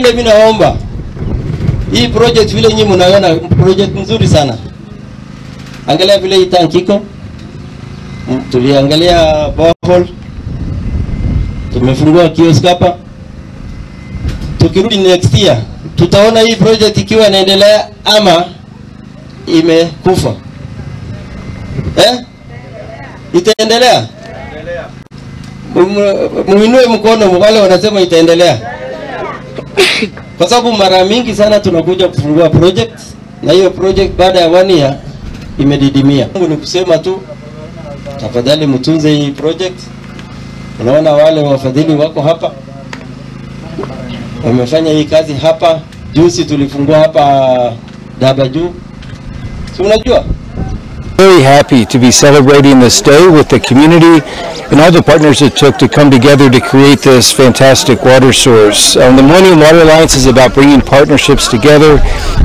Mimi naomba hii project vile nyinyi mnaona project nzuri sana. Angalia vile hii tank iko. Tuliangalia borehole. Tumefungua kiosk hapa. Tukirudi next year tutaona hii project ikiwa inaendelea ama imekufa. Itaendelea? Muinue mkono wale wanasema itaendelea. Kwa sababu mara mingi sana tunakuja kufungua project na hiyo project baada ya 1 year imedidimia. Mungu ni kusema tu tafadhali mtunze hii project. Unaona wale wafadhili wako hapa. Wamefanya hii kazi hapa. Juzi tulifungua hapa Daba juu. Si unajua? Very happy to be celebrating this day with the community and all the partners it took to come together to create this fantastic water source. The Millennium Water Alliance is about bringing partnerships together,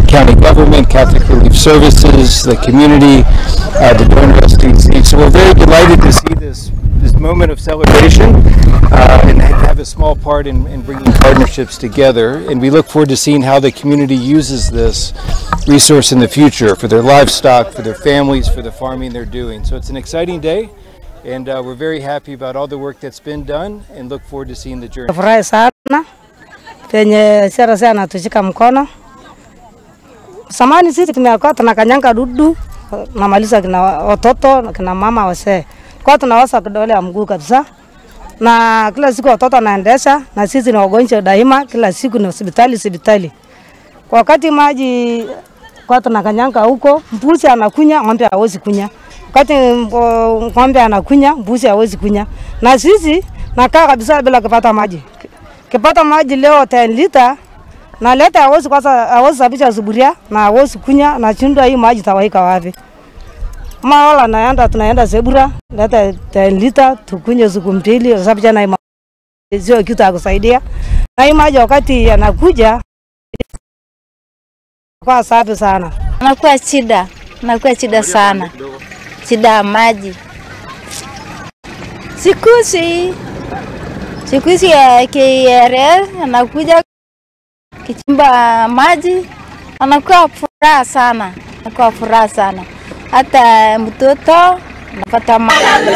county government, Catholic Relief Services, the community, the donor SDC. So we're very delighted to see this moment of celebration and have a small part in bringing partnerships together. And we look forward to seeing how the community uses this resource in the future for their livestock, for their families, for the farming they're doing. So it's an exciting day, and we're very happy about all the work that's been done and look forward to seeing the journey. Furahi sana penye sera sana tushika mkono. Samani sisi tumekuwa tunakanyanga dudu namaliza kina watoto na kina mama wase. Kwa tunawasa kidole ya mguu kabisa. Na kila siku watoto wanaendesha na sisi ni wagonjwa daima, kila siku ni hospitali. Kwa wakati maji kwa tunakanyanga huko, mbuzi anakunya, ng'ombe hawezi kunya. Wakati ng'ombe anakunya, mbuzi hawezi kunya. Na sisi nakaa kabisa bila kupata maji. Kipata maji leo 10 lita na leta hawezi kwanza, hawezi sabisha suburia na hawezi kunya na chindwa hii maji tawaika wapi. Maola naenda tunaenda Zebura leta 10 lita tukunye siku mbili sabisha na sio kitu ya kusaidia. Na hii maji wakati yanakuja kwa safi sana. Nakuwa shida sana. Shida ya maji. Siku hizi ya KRL anakuja kichimba maji, anakuwa furaha sana. Hata mtoto anapata maji.